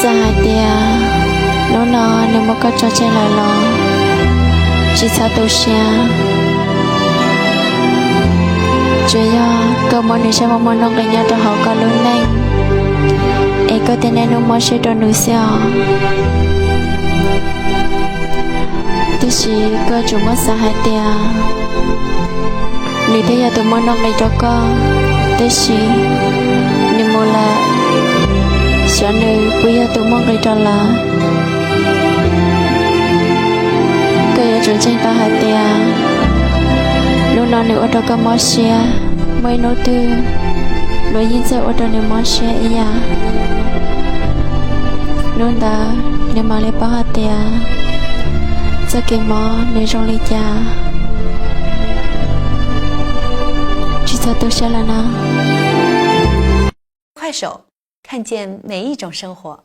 Txawm hais tias hnub no nws muab koj tso tseg lawm los tsis txhob tu siab. Tsuas yog koj muab nws sab muaj muaj nuj nqis nyob rau hauv koj lub neej, es koj thiaj niaj hnub mob siab rau nws xwb os. Tiam sis koj yuav tsum muab xav hais tias nws thiaj yog tus muaj nuj nqis rau koj, tiam sis nws mus lawm, xyov nws puas yog tus muaj nqis rau lawv. Koj yuav tsum ntseeg tau hais tias hnub no nws ua rau koj mob siab, muaj ib hnub twg luag yeej txawj ua rau nws mob siab ib yam. Hnub ntawd nws mam li paub hais tias txoj kev mob nws zoo li cas. Tsis txhob tu siab lawm na. 快手，看见每一种生活。